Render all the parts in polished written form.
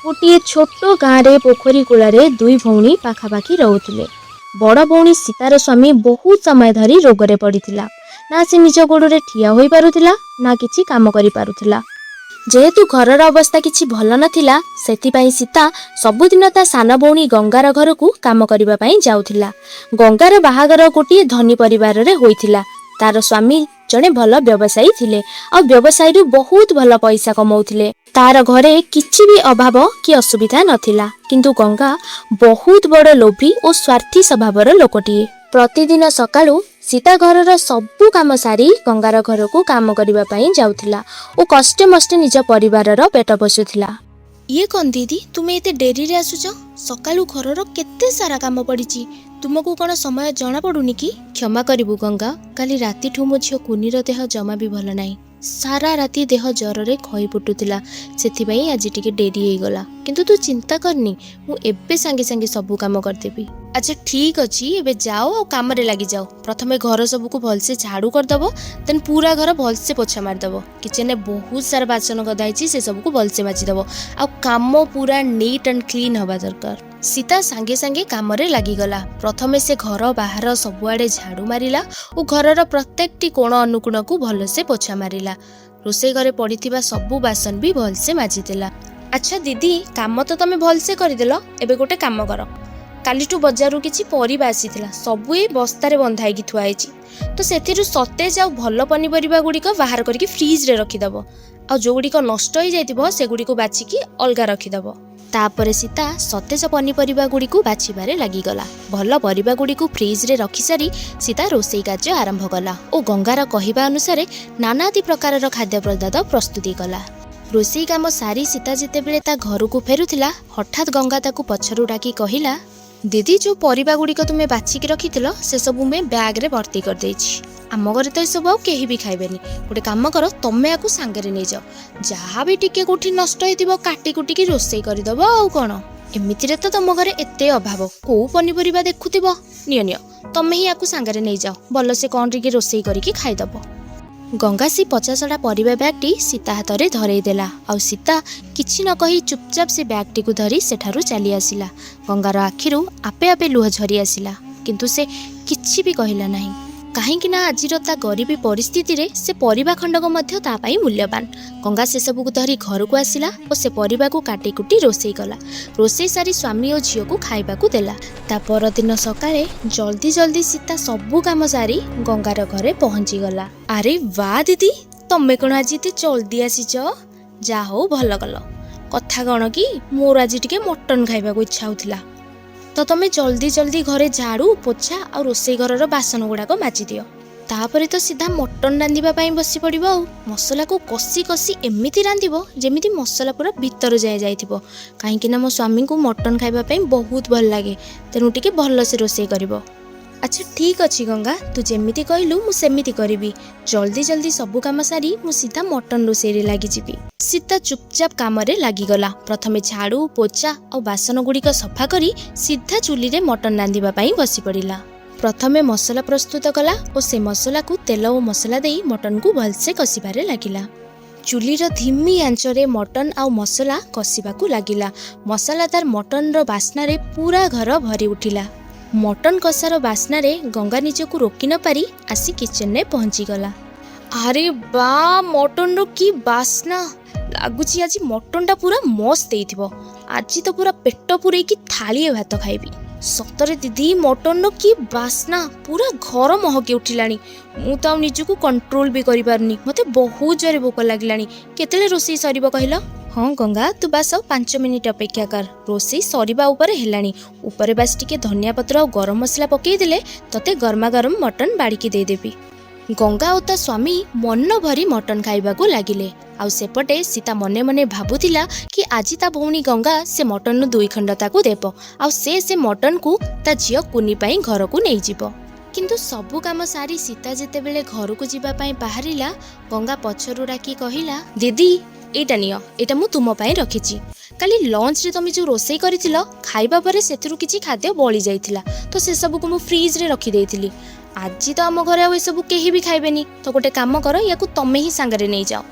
ଗୋଟିଏ ଛୋଟ ଗାଁରେ ପୋଖରୀ କୂଳରେ ଦୁଇ ଭଉଣୀ ପାଖାପାଖି ରହୁଥିଲେ। ବଡ଼ ଭଉଣୀ ସୀତାର ସ୍ୱାମୀ ବହୁତ ସମୟ ଧରି ରୋଗରେ ପଡ଼ିଥିଲା। ନା ସେ ନିଜ ଗୋଡ଼ରେ ଠିଆ ହୋଇପାରୁଥିଲା, ନା କିଛି କାମ କରିପାରୁଥିଲା। ଯେହେତୁ ଘରର ଅବସ୍ଥା କିଛି ଭଲ ନଥିଲା, ସେଥିପାଇଁ ସୀତା ସବୁଦିନ ତା ସାନ ଭଉଣୀ ଗଙ୍ଗାର ଘରକୁ କାମ କରିବା ପାଇଁ ଯାଉଥିଲା। ଗଙ୍ଗାର ବାହାଘର ଗୋଟିଏ ଧନୀ ପରିବାରରେ ହୋଇଥିଲା। ତାର ସ୍ୱାମୀ ଜଣେ ଭଲ ବ୍ୟବସାୟୀ ଥିଲେ ଆଉ ବ୍ୟବସାୟୀରୁ ବହୁତ ଭଲ ପଇସା କମାଉଥିଲେ। ତାର ଘରେ କିଛି ବି ଅଭାବ କି ଅସୁବିଧା ନଥିଲା। କିନ୍ତୁ ଗଙ୍ଗା ବହୁତ ବଡ଼ ଲୋଭୀ ଓ ସ୍ୱାର୍ଥୀ ସ୍ୱଭାବର ଲୋକଟିଏ। ପ୍ରତିଦିନ ସକାଳୁ ସୀତା ଘରର ସବୁ କାମ ସାରି ଗଙ୍ଗାର ଘରକୁ କାମ କରିବା ପାଇଁ ଯାଉଥିଲା ଓ କଷ୍ଟେ ମଷ୍ଟେ ନିଜ ପରିବାରର ପେଟ ପୋଷୁଥିଲା। ଇଏ କ'ଣ ଦିଦି, ତୁମେ ଏତେ ଡେରିରେ ଆସୁଛ? ସକାଳୁ ଘରର କେତେ ସାରା କାମ ପଡ଼ିଛି, ତୁମକୁ କ'ଣ ସମୟ ଜଣାପଡ଼ୁନି କି? କ୍ଷମା କରିବୁ ଗଙ୍ଗା, କାଲି ରାତିଠୁ ମୋ ଝିଅ କୁନିର ଦେହ ଜମା ବି ଭଲ ନାହିଁ। ସାରା ରାତି ଦେହ ଜ୍ୱରରେ ଖଇ ଫୁଟୁଥିଲା, ସେଥିପାଇଁ ଆଜି ଟିକେ ଡେରି ହେଇଗଲା। କିନ୍ତୁ ତୁ ଚିନ୍ତା କରନି, ମୁଁ ଏବେ ସାଙ୍ଗେ ସାଙ୍ଗେ ସବୁ କାମ କରିଦେବି। ଆଚ୍ଛା ଠିକ୍ ଅଛି, ଏବେ ଯାଅ ଆଉ କାମରେ ଲାଗିଯାଅ। ପ୍ରଥମେ ଘର ସବୁକୁ ଭଲସେ ଝାଡ଼ୁ କରିଦେବ, ଦେନ୍ ପୁରା ଘର ଭଲସେ ପୋଛା ମାରିଦେବ। କିଚେନରେ ବହୁତ ସାରା ବାସନ ଗଦା ହେଇଛି, ସେ ସବୁକୁ ଭଲସେ ମାଜିଦେବ ଆଉ କାମ ପୁରା ନିଟ୍ ଆଣ୍ଡ କ୍ଲିନ୍ ହେବା ଦରକାର। ସୀତା ସାଙ୍ଗେ ସାଙ୍ଗେ କାମରେ ଲାଗିଗଲା। ପ୍ରଥମେ ସେ ଘର ବାହାର ସବୁଆଡ଼େ ଝାଡ଼ୁ ମାରିଲା ଓ ଘରର ପ୍ରତ୍ୟେକଟି କୋଣ ଅନୁକୋଣକୁ ଭଲସେ ପୋଛା ମାରିଲା। ରୋଷେଇ ଘରେ ପଡ଼ିଥିବା ସବୁ ବାସନ ବି ଭଲସେ ମାଜିଦେଲା। ଆଚ୍ଛା ଦିଦି, କାମ ତ ତମେ ଭଲସେ କରିଦେଲ, ଏବେ ଗୋଟେ କାମ କର। କାଲିଠୁ ବଜାରରୁ କିଛି ପରିବା ଆସିଥିଲା, ସବୁ ଏଇ ବସ୍ତାରେ ବନ୍ଧା ହେଇକି ଥୁଆ ହେଇଛି। ତ ସେଥିରୁ ସତେଜ ଆଉ ଭଲ ପନିପରିବା ଗୁଡ଼ିକ ବାହାର କରିକି ଫ୍ରିଜରେ ରଖିଦେବ ଆଉ ଯେଉଁଗୁଡ଼ିକ ନଷ୍ଟ ହେଇଯାଇଥିବ, ସେଗୁଡ଼ିକୁ ବାଛିକି ଅଲଗା ରଖିଦେବ। ତାପରେ ସୀତା ସତେଜ ପନିପରିବା ଗୁଡ଼ିକୁ ବାଛିବାରେ ଲାଗିଗଲା। ଭଲ ପରିବା ଗୁଡ଼ିକୁ ଫ୍ରିଜରେ ରଖିସାରି ସୀତା ରୋଷେଇ କାର୍ଯ୍ୟ ଆରମ୍ଭ କଲା ଓ ଗଙ୍ଗାର କହିବା ଅନୁସାରେ ନାନାଦି ପ୍ରକାରର ଖାଦ୍ୟ ପଦାର୍ଥ ପ୍ରସ୍ତୁତି କଲା। ରୋଷେଇ କାମ ସାରି ସୀତା ଯେତେବେଳେ ତା ଘରକୁ ଫେରୁଥିଲା, ହଠାତ୍ ଗଙ୍ଗା ତାକୁ ପଛରୁ ଡାକି କହିଲା, ଦିଦି, ଯେଉଁ ପରିବା ଗୁଡ଼ିକ ତୁମେ ବାଛିକି ରଖିଥିଲ, ସେସବୁ ମୁଁ ବ୍ୟାଗରେ ଭର୍ତ୍ତି କରିଦେଇଛି। ଆମ ଘରେ ତ ଏସବୁ ଆଉ କେହି ବି ଖାଇବେନି। ଗୋଟେ କାମ କର, ତମେ ୟାକୁ ସାଙ୍ଗରେ ନେଇଯାଅ। ଯାହା ବି ଟିକେ କୋଉଠି ନଷ୍ଟ ହେଇଥିବ, କାଟି କୁଟିକି ରୋଷେଇ କରିଦେବ ଆଉ କ'ଣ। ଏମିତିରେ ତ ତମ ଘରେ ଏତେ ଅଭାବ, କୋଉ ପନିପରିବା ଦେଖୁଥିବ? ନିଅ ନିଅ, ତମେ ହିଁ ୟାକୁ ସାଙ୍ଗରେ ନେଇଯାଅ, ଭଲସେ କ'ଣ ଟିକେ ରୋଷେଇ କରିକି ଖାଇଦେବ। ଗଙ୍ଗା ସେ ପଚାସଢ଼ା ପରିବା ବ୍ୟାଗଟି ସୀତା ହାତରେ ଧରେଇ ଦେଲା ଆଉ ସୀତା କିଛି ନ କହି ଚୁପଚାପ ସେ ବ୍ୟାଗଟିକୁ ଧରି ସେଠାରୁ ଚାଲି ଆସିଲା। ଗଙ୍ଗାର ଆଖିରୁ ଆପେ ଆପେ ଲୁହ ଝରି ଆସିଲା, କିନ୍ତୁ ସେ କିଛି ବି କହିଲା ନାହିଁ। କାହିଁକି ନା ଆଜିର ତା ଗରିବୀ ପରିସ୍ଥିତିରେ ସେ ପରିବା ଖଣ୍ଡକ ମଧ୍ୟ ତା ପାଇଁ ମୂଲ୍ୟବାନ। ଗଙ୍ଗା ସେସବୁକୁ ଧରି ଘରକୁ ଆସିଲା ଓ ସେ ପରିବାକୁ କାଟି କୁଟି ରୋଷେଇ କଲା। ରୋଷେଇ ସାରି ସ୍ୱାମୀ ଓ ଝିଅକୁ ଖାଇବାକୁ ଦେଲା। ତା ପରଦିନ ସକାଳେ ଜଲ୍ଦି ଜଲ୍ଦି ସୀତା ସବୁ କାମ ସାରି ଗଙ୍ଗାର ଘରେ ପହଞ୍ଚିଗଲା। ଆରେ ବା ଦିଦି, ତମେ କ'ଣ ଆଜି ଏତେ ଜଲ୍ଦି ଆସିଛ? ଯା ହଉ, ଭଲ କଲ। କଥା କ'ଣ କି, ମୋର ଆଜି ଟିକେ ମଟନ୍ ଖାଇବାକୁ ଇଚ୍ଛା ହେଉଥିଲା। ତ ତମେ ଜଲ୍ଦି ଜଲ୍ଦି ଘରେ ଝାଡ଼ୁ ପୋଛା ଆଉ ରୋଷେଇ ଘରର ବାସନ ଗୁଡ଼ାକ ମାଜିଦିଅ। ତାପରେ ତ ସିଧା ମଟନ୍ ରାନ୍ଧିବା ପାଇଁ ବସି ପଡ଼ିବ ଆଉ ମସଲାକୁ କଷି କଷି ଏମିତି ରାନ୍ଧିବ, ଯେମିତି ମସଲା ପୁରା ଭିତର ଯାଏ ଯାଇଥିବ। କାହିଁକି ନା ମୋ ସ୍ୱାମୀଙ୍କୁ ମଟନ୍ ଖାଇବା ପାଇଁ ବହୁତ ଭଲ ଲାଗେ, ତେଣୁ ଟିକେ ଭଲସେ ରୋଷେଇ କରିବ। ଆଚ୍ଛା ଠିକ୍ ଅଛି ଗଙ୍ଗା, ତୁ ଯେମିତି କହିଲୁ ମୁଁ ସେମିତି କରିବି। ଜଲ୍ଦି ଜଲ୍ଦି ସବୁ କାମ ସାରି ମୁଁ ସିଧା ମଟନ୍ ରୋଷେଇରେ ଲାଗିଯିବି। ସୀତା ଚୁପଚାପ କାମରେ ଲାଗିଗଲା। ପ୍ରଥମେ ଝାଡ଼ୁ ପୋଛା ଆଉ ବାସନ ଗୁଡ଼ିକ ସଫା କରି ସିଧା ଚୁଲିରେ ମଟନ୍ ରାନ୍ଧିବା ପାଇଁ ବସି ପଡ଼ିଲା। ପ୍ରଥମେ ମସଲା ପ୍ରସ୍ତୁତ କଲା ଓ ସେ ମସଲାକୁ ତେଲ ଓ ମସଲା ଦେଇ ମଟନକୁ ଭଲସେ କଷିବାରେ ଲାଗିଲା। ଚୁଲିର ଧିମି ଆଞ୍ଚରେ ମଟନ୍ ଆଉ ମସଲା କଷିବାକୁ ଲାଗିଲା। ମସଲାଦାର ମଟନର ବାସ୍ନାରେ ପୁରା ଘର ଭରି ଉଠିଲା। ମଟନ୍ କଷାର ବାସ୍ନାରେ ଗଙ୍ଗା ନିଜକୁ ରୋକି ନପାରି ଆସି କିଚେନରେ ପହଞ୍ଚିଗଲା। ଆରେ ବା, ମଟନର କି ବାସ୍ନା! ଲାଗୁଛି ଆଜି ମଟନଟା ପୁରା ମସ୍ତ ହେଇଥିବ। ଆଜି ତ ପୁରା ପେଟ ପୂରେଇକି ଥାଳିଏ ଭାତ ଖାଇବି। ସତରେ ଦିଦି, ମଟନର କି ବାସ୍ନା, ପୁରା ଘର ମହକି ଉଠିଲାଣି। ମୁଁ ତ ଆଉ ନିଜକୁ କଣ୍ଟ୍ରୋଲ ବି କରିପାରୁନି। ମୋତେ ବହୁତ ଜୋରେ ଭୋକ ଲାଗିଲାଣି। କେତେବେଳେ ରୋଷେଇ ସରିବ କହିଲ? ହଁ ଗଙ୍ଗା, ତୁ ବାସ୍ ଆଉ 5 ମିନିଟ୍ ଅପେକ୍ଷା କର। ରୋଷେଇ ସରିବା ଉପରେ ହେଲାଣି। ଉପରେ ବାସ୍ ଟିକେ ଧନିଆ ପତ୍ର ଆଉ ଗରମ ମସଲା ପକେଇଦେଲେ ତତେ ଗରମା ଗରମ ମଟନ୍ ବାଢ଼ିକି ଦେଇଦେବି। ଗଙ୍ଗା ଓ ତା ସ୍ୱାମୀ ମନ ଭରି ମଟନ୍ ଖାଇବାକୁ ଲାଗିଲେ। ଆଉ ସେପଟେ ସୀତା ମନେ ମନେ ଭାବୁଥିଲା କି ଆଜି ତା ଭଉଣୀ ଗଙ୍ଗା ସେ ମଟନ୍ରୁ ଦୁଇ ଖଣ୍ଡ ତାକୁ ଦେବ ଆଉ ସେ ସେ ମଟନ୍କୁ ତା ଝିଅ କୁନି ପାଇଁ ଘରକୁ ନେଇଯିବ। କିନ୍ତୁ ସବୁ କାମ ସାରି ସୀତା ଯେତେବେଳେ ଘରକୁ ଯିବା ପାଇଁ ବାହାରିଲା, ଗଙ୍ଗା ପଛରୁ ଡାକି କହିଲା, ଦିଦି, ଏଇଟା ନିଅ, ଏଇଟା ମୁଁ ତୁମ ପାଇଁ ରଖିଛି। କାଲି ଲଞ୍ଚରେ ତମେ ଯେଉଁ ରୋଷେଇ କରିଥିଲ, ଖାଇବା ପରେ ସେଥିରୁ କିଛି ଖାଦ୍ୟ ବଳି ଯାଇଥିଲା, ତ ସେସବୁକୁ ମୁଁ ଫ୍ରିଜରେ ରଖିଦେଇଥିଲି। ଆଜି ତ ଆମ ଘରେ ଆଉ ଏସବୁ କେହି ବି ଖାଇବେନି, ତ ଗୋଟେ କାମ କର, ୟାକୁ ତମେ ହିଁ ସାଙ୍ଗରେ ନେଇଯାଅ।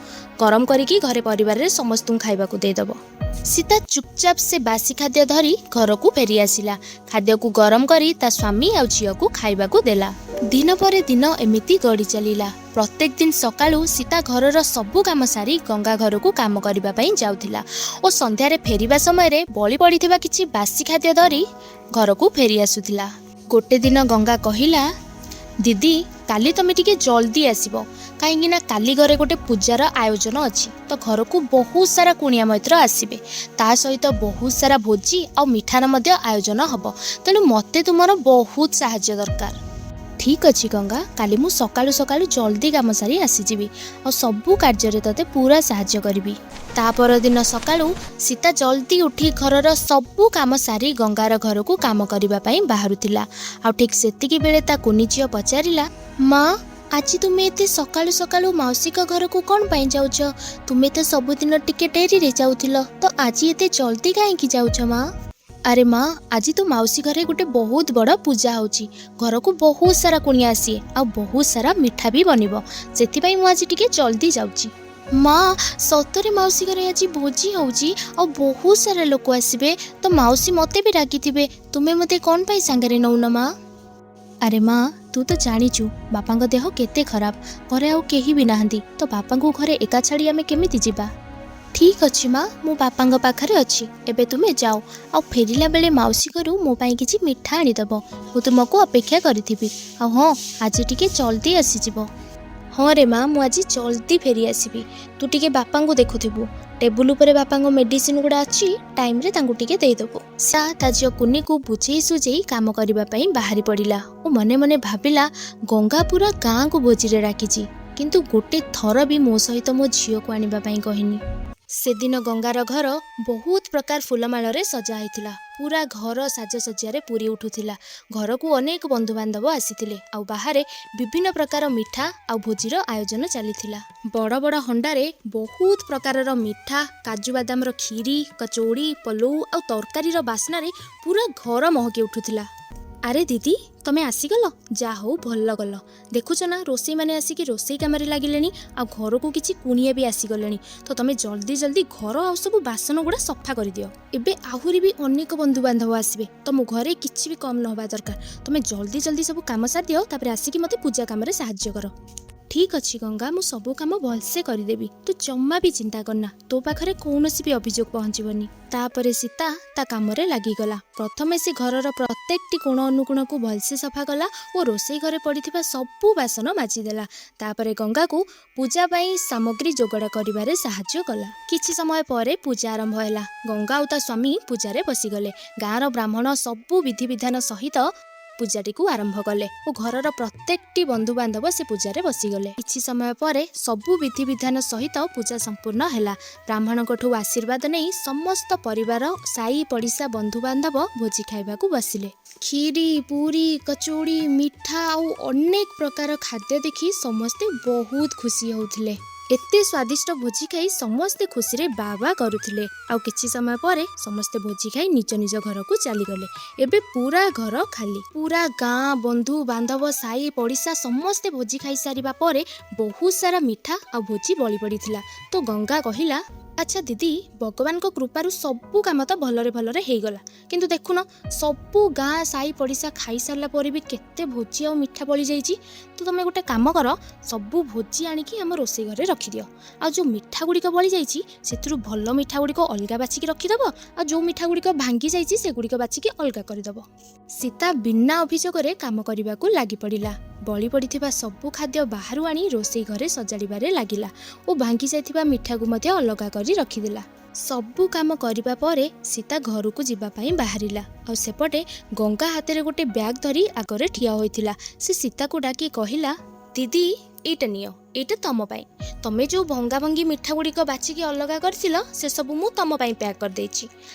ଗରମ କରିକି ଘରେ ପରିବାରରେ ସମସ୍ତଙ୍କୁ ଖାଇବାକୁ ଦେଇଦେବ। ସୀତା ଚୁପଚାପ ସେ ବାସି ଖାଦ୍ୟ ଧରି ଘରକୁ ଫେରି ଆସିଲା। ଖାଦ୍ୟକୁ ଗରମ କରି ତା ସ୍ୱାମୀ ଆଉ ଝିଅକୁ ଖାଇବାକୁ ଦେଲା। ଦିନ ପରେ ଦିନ ଏମିତି ଗଡ଼ି ଚାଲିଲା। ପ୍ରତ୍ୟେକ ଦିନ ସକାଳୁ ସୀତା ଘରର ସବୁ କାମ ସାରି ଗଙ୍ଗା ଘରକୁ କାମ କରିବା ପାଇଁ ଯାଉଥିଲା ଓ ସନ୍ଧ୍ୟାରେ ଫେରିବା ସମୟରେ ବଳି ପଡ଼ିଥିବା କିଛି ବାସି ଖାଦ୍ୟ ଧରି ଘରକୁ ଫେରି ଆସୁଥିଲା। ଗୋଟେ ଦିନ ଗଙ୍ଗା କହିଲା, ଦିଦି, କାଲି ତମେ ଟିକେ ଜଲ୍ଦି ଆସିବ, କାହିଁକି ନା କାଲି ଘରେ ଗୋଟେ ପୂଜାର ଆୟୋଜନ ଅଛି। ତ ଘରକୁ ବହୁତ ସାରା କୁଣିଆ ମୈତ୍ର ଆସିବେ, ତା ସହିତ ବହୁତ ସାରା ଭୋଜି ଆଉ ମିଠାର ମଧ୍ୟ ଆୟୋଜନ ହେବ। ତେଣୁ ମୋତେ ତୁମର ବହୁତ ସାହାଯ୍ୟ ଦରକାର। ଠିକ୍ ଅଛି ଗଙ୍ଗା, କାଲି ମୁଁ ସକାଳୁ ସକାଳୁ ଜଲ୍ଦି କାମ ସାରି ଆସିଯିବି ଆଉ ସବୁ କାର୍ଯ୍ୟରେ ତୋତେ ପୁରା ସାହାଯ୍ୟ କରିବି। ତା ପରଦିନ ସକାଳୁ ସୀତା ଜଲ୍ଦି ଉଠି ଘରର ସବୁ କାମ ସାରି ଗଙ୍ଗାର ଘରକୁ କାମ କରିବା ପାଇଁ ବାହାରୁଥିଲା ଆଉ ଠିକ୍ ସେତିକି ବେଳେ ତା କୁନି ଝିଅ ପଚାରିଲା, ମା, ଆଜି ତୁମେ ଏତେ ସକାଳୁ ସକାଳୁ ମାଉସୀଙ୍କ ଘରକୁ କ'ଣ ପାଇଁ ଯାଉଛ? ତୁମେ ତ ସବୁଦିନ ଟିକେ ଡେରିରେ ଯାଉଥିଲ, ତ ଆଜି ଏତେ ଜଲ୍ଦି କାହିଁକି ଯାଉଛ ମା? ଆରେ ମା, ଆଜି ତୋ ମାଉସୀ ଘରେ ଗୋଟେ ବହୁତ ବଡ଼ ପୂଜା ହେଉଛି। ଘରକୁ ବହୁତ ସାରା କୁଣିଆ ଆସିବେ ଆଉ ବହୁତ ସାରା ମିଠା ବି ବନିବ। ସେଥିପାଇଁ ମୁଁ ଆଜି ଟିକେ ଜଲ୍ଦି ଯାଉଛି। ମା, ସତରେ ମାଉସୀ ଘରେ ଆଜି ଭୋଜି ହେଉଛି ଆଉ ବହୁତ ସାରା ଲୋକ ଆସିବେ? ତ ମାଉସୀ ମୋତେ ବି ଡାକିଥିବେ। ତୁମେ ମୋତେ କ'ଣ ପାଇଁ ସାଙ୍ଗରେ ନଉନ ମା? ଆରେ ମା, ତୁ ତ ଜାଣିଛୁ ବାପାଙ୍କ ଦେହ କେତେ ଖରାପ। ଘରେ ଆଉ କେହି ବି ନାହାନ୍ତି, ତ ବାପାଙ୍କୁ ଘରେ ଏକା ଛାଡ଼ି ଆମେ କେମିତି ଯିବା? ଠିକ୍ ଅଛି ମା, ମୁଁ ବାପାଙ୍କ ପାଖରେ ଅଛି। ଏବେ ତୁମେ ଯାଅ ଆଉ ଫେରିଲା ବେଳେ ମାଉସୀ ଘରୁ ମୋ ପାଇଁ କିଛି ମିଠା ଆଣିଦେବ। ମୁଁ ତୁମକୁ ଅପେକ୍ଷା କରିଥିବି। ଆଉ ହଁ, ଆଜି ଟିକେ ଜଲ୍ଦି ଆସିଯିବ। ହଁ ରେ ମା, ମୁଁ ଆଜି ଜଲ୍ଦି ଫେରି ଆସିବି। ତୁ ଟିକେ ବାପାଙ୍କୁ ଦେଖୁଥିବୁ। ଟେବୁଲ ଉପରେ ବାପାଙ୍କ ମେଡ଼ିସିନ ଗୁଡ଼ା ଅଛି, ଟାଇମ୍ରେ ତାଙ୍କୁ ଟିକେ ଦେଇଦେବୁ। ସା ତା ଝିଅ କୁନିକୁ ବୁଝେଇ ସୁଝେଇ କାମ କରିବା ପାଇଁ ବାହାରି ପଡ଼ିଲା ଓ ମନେ ମନେ ଭାବିଲା, ଗଙ୍ଗା ପୁରା ଗାଁକୁ ଭୋଜିରେ ଡାକିଛି, କିନ୍ତୁ ଗୋଟେ ଥର ବି ମୋ ସହିତ ମୋ ଝିଅକୁ ଆଣିବା ପାଇଁ କହିନି। ସେଦିନ ଗଙ୍ଗାର ଘର ବହୁତ ପ୍ରକାର ଫୁଲମାଳରେ ସଜା ହେଇଥିଲା। ପୁରା ଘର ସାଜସଜ୍ଜାରେ ପୁରି ଉଠୁଥିଲା। ଘରକୁ ଅନେକ ବନ୍ଧୁବାନ୍ଧବ ଆସିଥିଲେ ଆଉ ବାହାରେ ବିଭିନ୍ନ ପ୍ରକାର ମିଠା ଆଉ ଭୋଜିର ଆୟୋଜନ ଚାଲିଥିଲା। ବଡ଼ ବଡ଼ ହଣ୍ଡାରେ ବହୁତ ପ୍ରକାରର ମିଠା, କାଜୁ ବାଦାମର କ୍ଷୀରି, କଚୌଡ଼ି, ପଲଉ ଆଉ ତରକାରୀର ବାସ୍ନାରେ ପୁରା ଘର ମହକି ଉଠୁଥିଲା। ଆରେ ଦିଦି, ତମେ ଆସିଗଲ? ଯା ହଉ, ଭଲ କଲ। ଦେଖୁଛ ନା, ରୋଷେଇମାନେ ଆସିକି ରୋଷେଇ କାମରେ ଲାଗିଲେଣି ଆଉ ଘରକୁ କିଛି କୁଣିଆ ବି ଆସିଗଲେଣି। ତ ତମେ ଜଲ୍ଦି ଜଲ୍ଦି ଘର ଆଉ ସବୁ ବାସନ ଗୁଡ଼ା ସଫା କରିଦିଅ। ଏବେ ଆହୁରି ବି ଅନେକ ବନ୍ଧୁବାନ୍ଧବ ଆସିବେ, ତ ମୋ ଘରେ କିଛି ବି କମ୍ ନ ହେବା ଦରକାର। ତମେ ଜଲ୍ଦି ଜଲ୍ଦି ସବୁ କାମ ସାରିଦିଅ, ତାପରେ ଆସିକି ମୋତେ ପୂଜା କାମରେ ସାହାଯ୍ୟ କର। ଠିକ୍ ଅଛି ଗଙ୍ଗା, ମୁଁ ସବୁ କାମ ଭଲସେ କରିଦେବି। ତୁ ଜମା ବି ଚିନ୍ତା କରନା, ତୋ ପାଖରେ କୌଣସି ବି ଅଭିଯୋଗ ପହଞ୍ଚିବନି। ତାପରେ ସୀତା ତା କାମରେ ଲାଗିଗଲା। ପ୍ରଥମେ ସେ ଘରର ପ୍ରତ୍ୟେକଟି କୋଣ ଅନୁକୋଣକୁ ଭଲସେ ସଫା କଲା ଓ ରୋଷେଇ ଘରେ ପଡ଼ିଥିବା ସବୁ ବାସନ ମାଜିଦେଲା। ତାପରେ ଗଙ୍ଗାକୁ ପୂଜା ପାଇଁ ସାମଗ୍ରୀ ଯୋଗାଡ଼ କରିବାରେ ସାହାଯ୍ୟ କଲା। କିଛି ସମୟ ପରେ ପୂଜା ଆରମ୍ଭ ହେଲା। ଗଙ୍ଗା ଆଉ ତା ସ୍ୱାମୀ ପୂଜାରେ ବସିଗଲେ। ଗାଁର ବ୍ରାହ୍ମଣ ସବୁ ବିଧିବିଧାନ ସହିତ ପୂଜାଟିକୁ ଆରମ୍ଭ କଲେ ଓ ଘରର ପ୍ରତ୍ୟେକଟି ବନ୍ଧୁବାନ୍ଧବ ସେ ପୂଜାରେ ବସିଗଲେ। କିଛି ସମୟ ପରେ ସବୁ ବିଧିବିଧାନ ସହିତ ପୂଜା ସମ୍ପୂର୍ଣ୍ଣ ହେଲା। ବ୍ରାହ୍ମଣଙ୍କଠୁ ଆଶୀର୍ବାଦ ନେଇ ସମସ୍ତ ପରିବାର, ସାହି ପଡ଼ିଶା, ବନ୍ଧୁବାନ୍ଧବ ଭୋଜି ଖାଇବାକୁ ବସିଲେ। କ୍ଷୀରି, ପୁରୀ, କଚୌଡ଼ି, ମିଠା ଆଉ ଅନେକ ପ୍ରକାର ଖାଦ୍ୟ ଦେଖି ସମସ୍ତେ ବହୁତ ଖୁସି ହେଉଥିଲେ। ଏତେ ସ୍ୱାଦିଷ୍ଟ ଭୋଜି ଖାଇ ସମସ୍ତେ ଖୁସିରେ ବା ବା କରୁଥିଲେ। ଆଉ କିଛି ସମୟ ପରେ ସମସ୍ତେ ଭୋଜି ଖାଇ ନିଜ ନିଜ ଘରକୁ ଚାଲିଗଲେ। ଏବେ ପୁରା ଘର ଖାଲି। ପୁରା ଗାଁ, ବନ୍ଧୁ ବାନ୍ଧବ, ସାହି ପଡ଼ିଶା ସମସ୍ତେ ଭୋଜି ଖାଇସାରିବା ପରେ ବହୁତ ସାରା ମିଠା ଆଉ ଭୋଜି ବଳି ପଡ଼ିଥିଲା। ତ ଗଙ୍ଗା କହିଲା, ଆଚ୍ଛା ଦିଦି, ଭଗବାନଙ୍କ କୃପାରୁ ସବୁ କାମ ତ ଭଲରେ ଭଲରେ ହେଇଗଲା, କିନ୍ତୁ ଦେଖୁନ, ସବୁ ଗାଁ ସାହି ପଡ଼ିଶା ଖାଇସାରିଲା ପରେ ବି କେତେ ଭୋଜି ଆଉ ମିଠା ବଳିଯାଇଛି। ତ ତମେ ଗୋଟେ କାମ କର, ସବୁ ଭୋଜି ଆଣିକି ଆମ ରୋଷେଇ ଘରେ ରଖିଦିଅ ଆଉ ଯେଉଁ ମିଠା ଗୁଡ଼ିକ ବଳିଯାଇଛି ସେଥିରୁ ଭଲ ମିଠା ଗୁଡ଼ିକ ଅଲଗା ବାଛିକି ରଖିଦେବ ଆଉ ଯେଉଁ ମିଠା ଗୁଡ଼ିକ ଭାଙ୍ଗି ଯାଇଛି ସେଗୁଡ଼ିକ ବାଛିକି ଅଲଗା କରିଦେବ। ସୀତା ବିନା ଅଭିଯୋଗରେ କାମ କରିବାକୁ ଲାଗିପଡ଼ିଲା। ବଳି ପଡ଼ିଥିବା ସବୁ ଖାଦ୍ୟ ବାହାରୁ ଆଣି ରୋଷେଇ ଘରେ ସଜାଡ଼ିବାରେ ଲାଗିଲା ଓ ଭାଙ୍ଗି ଯାଇଥିବା ମିଠାକୁ ମଧ୍ୟ ଅଲଗା କରି ରଖିଦେଲା। ସବୁ କାମ କରିବା ପରେ ସୀତା ଘରକୁ ଯିବା ପାଇଁ ବାହାରିଲା ଆଉ ସେପଟେ ଗଙ୍ଗା ହାତରେ ଗୋଟେ ବ୍ୟାଗ୍ ଧରି ଆଗରେ ଠିଆ ହୋଇଥିଲା। ସେ ସୀତାକୁ ଡାକି କହିଲା, ଦିଦି, ଏଇଟା ନିଅ, ଏଇଟା ତମ ପାଇଁ। ତମେ ଯେଉଁ ଭଙ୍ଗା ଭଙ୍ଗି ମିଠା ଗୁଡ଼ିକ ବାଛିକି ଅଲଗା କରିଥିଲ, ସେସବୁ ମୁଁ ତମ ପାଇଁ ପ୍ୟାକ୍ କରିଦେଇଛି।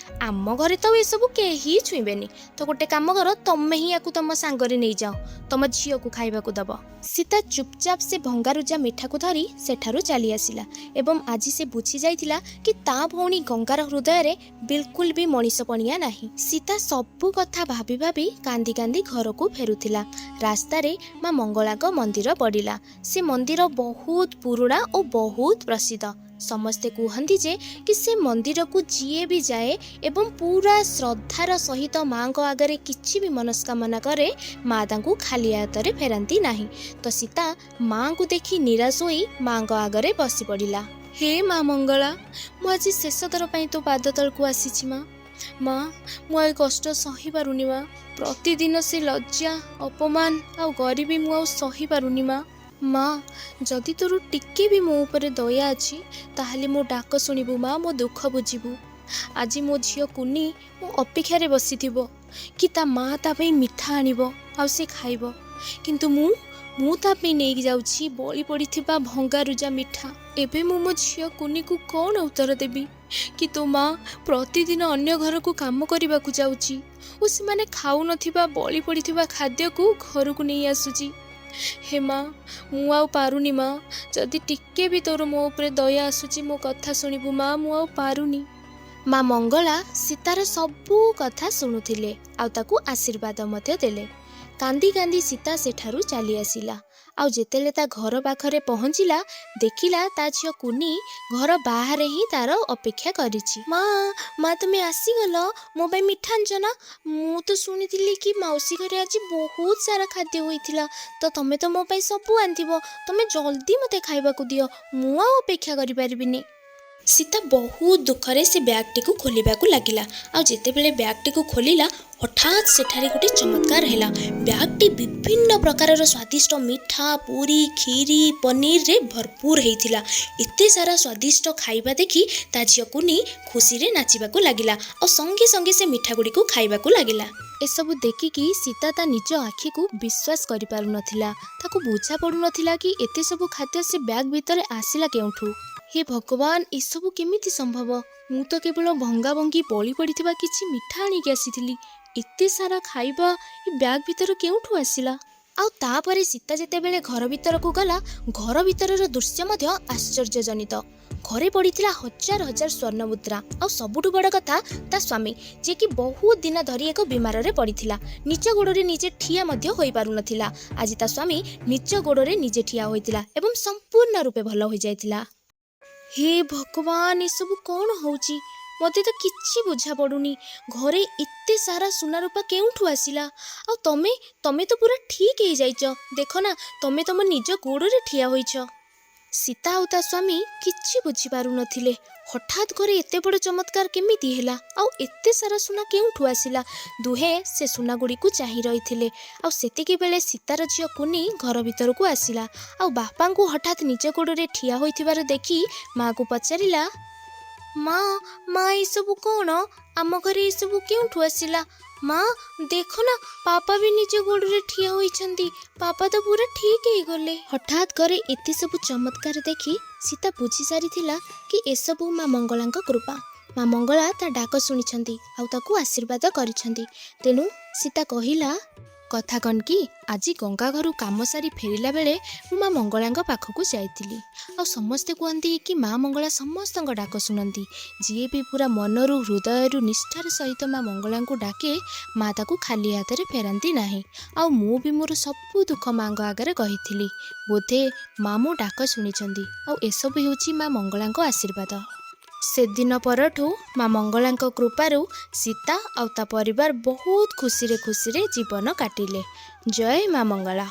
ଆମ ଘରେ ତ ଏସବୁ କେହି ଛୁଇଁବେନି। ତ ଗୋଟେ କାମ କର, ତମେ ହିଁ ୟାକୁ ତମ ସାଙ୍ଗରେ ନେଇଯାଅ, ତମ ଝିଅକୁ ଖାଇବାକୁ ଦବ। ସୀତା ଚୁପଚାପ ସେ ଭଙ୍ଗାରୁଜା ମିଠାକୁ ଧରି ସେଠାରୁ ଚାଲି ଆସିଲା ଏବଂ ଆଜି ସେ ବୁଝି ଯାଇଥିଲା କି ତା ଭଉଣୀ ଗଙ୍ଗାର ହୃଦୟରେ ବିଲକୁଲ ବି ମଣିଷପଣିଆ ନାହିଁ। ସୀତା ସବୁ କଥା ଭାବି ଭାବି କାନ୍ଦି କାନ୍ଦି ଘରକୁ ଫେରୁଥିଲା। ରାସ୍ତାରେ ମା ମଙ୍ଗଳାଙ୍କ ମନ୍ଦିର ପଡ଼ିଲା। ସେ ମନ୍ଦିର ବହୁତ ପୁରୁଣା ଓ ବହୁତ ପ୍ରସିଦ୍ଧ। ସମସ୍ତେ କୁହନ୍ତି ଯେ କି ସେ ମନ୍ଦିରକୁ ଯିଏ ବି ଯାଏ ଏବଂ ପୁରା ଶ୍ରଦ୍ଧାର ସହିତ ମାଆଙ୍କ ଆଗରେ କିଛି ବି ମନସ୍କାମନା କରେ, ମା ତାଙ୍କୁ ଖାଲି ହାତରେ ଫେରାନ୍ତି ନାହିଁ। ତ ସୀତା ମାଆଙ୍କୁ ଦେଖି ନିରାଶ ହୋଇ ମାଆଙ୍କ ଆଗରେ ବସି ପଡ଼ିଲା। ହେ ମା ମଙ୍ଗଳା, ମୁଁ ଆଜି ଶେଷ ଥର ପାଇଁ ତୋ ପାଦ ତଳକୁ ଆସିଛି ମା। ମା, ମୁଁ ଆଉ ଏ କଷ୍ଟ ସହିପାରୁନି ମା। ପ୍ରତିଦିନ ସେ ଲଜ୍ଜା, ଅପମାନ ଆଉ ଗରିବୀ ମୁଁ ଆଉ ସହିପାରୁନି ମା। ମା, ଯଦି ତୋର ଟିକେ ବି ମୋ ଉପରେ ଦୟା ଅଛି, ତାହେଲେ ମୋ ଡାକ ଶୁଣିବୁ ମା, ମୋ ଦୁଃଖ ବୁଝିବୁ। ଆଜି ମୋ ଝିଅ କୁନି ମୋ ଅପେକ୍ଷାରେ ବସିଥିବ କି ତା ମା ତା ପାଇଁ ମିଠା ଆଣିବ ଆଉ ସେ ଖାଇବ, କିନ୍ତୁ ମୁଁ ତା ପାଇଁ ନେଇକି ଯାଉଛି ବଳି ପଡ଼ିଥିବା ଭଙ୍ଗାରୁଜା ମିଠା। ଏବେ ମୁଁ ମୋ ଝିଅ କୁନିକୁ କ'ଣ ଉତ୍ତର ଦେବି କି ତୋ ମା ପ୍ରତିଦିନ ଅନ୍ୟ ଘରକୁ କାମ କରିବାକୁ ଯାଉଛି ଓ ସେମାନେ ଖାଉନଥିବା ବଳି ପଡ଼ିଥିବା ଖାଦ୍ୟକୁ ଘରକୁ ନେଇ ଆସୁଛି। ହେ ମା, ମୁଁ ଆଉ ପାରୁନି ମା। ଯଦି ଟିକେ ବି ତୋର ମୋ ଉପରେ ଦୟା ଆସୁଛି, ମୋ କଥା ଶୁଣିବୁ ମା, ମୁଁ ଆଉ ପାରୁନି। ମା ମଙ୍ଗଳା ସୀତାର ସବୁ କଥା ଶୁଣୁଥିଲେ ଆଉ ତାକୁ ଆଶୀର୍ବାଦ ମଧ୍ୟ ଦେଲେ। କାନ୍ଦି କାନ୍ଦି ସୀତା ସେଠାରୁ ଚାଲି ଆସିଲା ଆଉ ଯେତେବେଳେ ତା ଘର ପାଖରେ ପହଞ୍ଚିଲା, ଦେଖିଲା ତା ଝିଅ କୁନି ଘର ବାହାରେ ହିଁ ତାର ଅପେକ୍ଷା କରିଛି। ମା, ମା, ତୁମେ ଆସିଗଲ! ମୋ ପାଇଁ ମିଠା ଆଣିଛ ନା? ମୁଁ ତ ଶୁଣିଥିଲି କି ମାଉସୀ ଘରେ ଆଜି ବହୁତ ସାରା ଖାଦ୍ୟ ହୋଇଥିଲା, ତ ତମେ ତ ମୋ ପାଇଁ ସବୁ ଆଣିଥିବ। ତମେ ଜଲ୍ଦି ମୋତେ ଖାଇବାକୁ ଦିଅ, ମୁଁ ଆଉ ଅପେକ୍ଷା କରିପାରିବିନି। ସୀତା ବହୁତ ଦୁଃଖରେ ସେ ବ୍ୟାଗ୍ଟିକୁ ଖୋଲିବାକୁ ଲାଗିଲା ଆଉ ଯେତେବେଳେ ବ୍ୟାଗ୍ଟିକୁ ଖୋଲିଲା, ହଠାତ୍ ସେଠାରେ ଗୋଟେ ଚମତ୍କାର ହେଲା। ବ୍ୟାଗ୍ଟି ବିଭିନ୍ନ ପ୍ରକାରର ସ୍ୱାଦିଷ୍ଟ ମିଠା, ପୁରୀ, କ୍ଷୀରି, ପନିରରେ ଭରପୁର ହେଇଥିଲା। ଏତେ ସାରା ସ୍ୱାଦିଷ୍ଟ ଖାଇବା ଦେଖି ତା ଝିଅ କୁନି ଖୁସିରେ ନାଚିବାକୁ ଲାଗିଲା ଆଉ ସଙ୍ଗେ ସଙ୍ଗେ ସେ ମିଠା ଗୁଡ଼ିକୁ ଖାଇବାକୁ ଲାଗିଲା। ଏସବୁ ଦେଖିକି ସୀତା ତା ନିଜ ଆଖିକୁ ବିଶ୍ୱାସ କରିପାରୁନଥିଲା। ତାକୁ ବୁଝା ପଡ଼ୁନଥିଲା କି ଏତେ ସବୁ ଖାଦ୍ୟ ସେ ବ୍ୟାଗ୍ ଭିତରେ ଆସିଲା କେଉଁଠୁ। ହେ ଭଗବାନ, ଏସବୁ କେମିତି ସମ୍ଭବ? ମୁଁ ତ କେବଳ ଭଙ୍ଗା ଭଙ୍ଗି ବଳି ପଡ଼ିଥିବା କିଛି ମିଠା ଆଣିକି ଆସିଥିଲି। ଏତେ ସାରା ଖାଇବା ଏ ବ୍ୟାଗ୍ ଭିତରୁ କେଉଁଠୁ ଆସିଲା? ଆଉ ତାପରେ ସୀତା ଯେତେବେଳେ ଘର ଭିତରକୁ ଗଲା, ଘର ଭିତରର ଦୃଶ୍ୟ ମଧ୍ୟ ଆଶ୍ଚର୍ଯ୍ୟଜନିତ। ଘରେ ପଡ଼ିଥିଲା ହଜାର ହଜାର ସ୍ୱର୍ଣ୍ଣ ମୁଦ୍ରା ଆଉ ସବୁଠୁ ବଡ଼ କଥା, ତା ସ୍ୱାମୀ, ଯିଏକି ବହୁତ ଦିନ ଧରି ଏକ ବିମାରରେ ପଡ଼ିଥିଲା, ନିଜ ଗୋଡ଼ରେ ନିଜେ ଠିଆ ମଧ୍ୟ ହୋଇପାରୁନଥିଲା, ଆଜି ତା ସ୍ୱାମୀ ନିଜ ଗୋଡ଼ରେ ନିଜେ ଠିଆ ହୋଇଥିଲା ଏବଂ ସମ୍ପୂର୍ଣ୍ଣ ରୂପେ ଭଲ ହୋଇଯାଇଥିଲା। ହେ ଭଗବାନ, ଏସବୁ କ'ଣ ହେଉଛି? ମୋତେ ତ କିଛି ବୁଝା ପଡ଼ୁନି। ଘରେ ଏତେ ସାରା ସୁନା ରୂପା କେଉଁଠୁ ଆସିଲା? ଆଉ ତମେ ତ ପୁରା ଠିକ୍ ହେଇଯାଇଛ। ଦେଖ ନା, ତମେ ତମ ନିଜ ଗୋଡ଼ରେ ଠିଆ ହୋଇଛ। ସୀତା ଆଉ ତା ସ୍ୱାମୀ କିଛି ବୁଝିପାରୁନଥିଲେ। ହଠାତ୍ ଘରେ ଏତେ ବଡ଼ ଚମତ୍କାର କେମିତି ହେଲା ଆଉ ଏତେ ସାରା ସୁନା କେଉଁଠୁ ଆସିଲା? ଦୁହେଁ ସେ ସୁନାଗୁଡ଼ିକୁ ଚାହିଁ ରହିଥିଲେ ଆଉ ସେତିକି ବେଳେ ସୀତାର ଝିଅ କୁନି ଘର ଭିତରକୁ ଆସିଲା ଆଉ ବାପାଙ୍କୁ ହଠାତ୍ ନିଜ ଗୋଡ଼ରେ ଠିଆ ହୋଇଥିବାର ଦେଖି ମାଆକୁ ପଚାରିଲା, ମା, ମା, ଏସବୁ କ'ଣ? ଆମ ଘରେ ଏସବୁ କେଉଁଠୁ ଆସିଲା? ମା, ଦେଖ ନା, ପାପା ବି ନିଜ ଗୋଡ଼ରେ ଠିଆ ହୋଇଛନ୍ତି। ପାପା ତ ପୁରା ଠିକ୍ ହେଇଗଲେ। ହଠାତ୍ ଘରେ ଏତେ ସବୁ ଚମତ୍କାର ଦେଖି ସୀତା ବୁଝି ସାରିଥିଲା କି ଏସବୁ ମା ମଙ୍ଗଳାଙ୍କ କୃପା। ମା ମଙ୍ଗଳା ତା ଡାକ ଶୁଣିଛନ୍ତି ଆଉ ତାକୁ ଆଶୀର୍ବାଦ କରିଛନ୍ତି। ତେଣୁ ସୀତା କହିଲା, କଥା କ'ଣ କି, ଆଜି ଗଙ୍ଗା ଘରୁ କାମ ସାରି ଫେରିଲା ବେଳେ ମୁଁ ମା ମଙ୍ଗଳାଙ୍କ ପାଖକୁ ଯାଇଥିଲି ଆଉ ସମସ୍ତେ କୁହନ୍ତି କି ମା ମଙ୍ଗଳା ସମସ୍ତଙ୍କ ଡାକ ଶୁଣନ୍ତି। ଯିଏ ବି ପୁରା ମନରୁ, ହୃଦୟରୁ, ନିଷ୍ଠାର ସହିତ ମା ମଙ୍ଗଳାଙ୍କୁ ଡାକେ, ମା ତାକୁ ଖାଲି ହାତରେ ଫେରାନ୍ତି ନାହିଁ। ଆଉ ମୁଁ ବି ମୋର ସବୁ ଦୁଃଖ ମାଙ୍କ ଆଗରେ କହିଥିଲି। ବୋଧେ ମା ମୋ ଡାକ ଶୁଣିଛନ୍ତି ଆଉ ଏସବୁ ହେଉଛି ମା ମଙ୍ଗଳାଙ୍କ ଆଶୀର୍ବାଦ। ସେଦିନ ପରଠୁ ମା ମଙ୍ଗଳାଙ୍କ କୃପାରୁ ସୀତା ଆଉ ତା ପରିବାର ବହୁତ ଖୁସିରେ ଖୁସିରେ ଜୀବନ କାଟିଲେ। ଜୟ ମା ମଙ୍ଗଳା।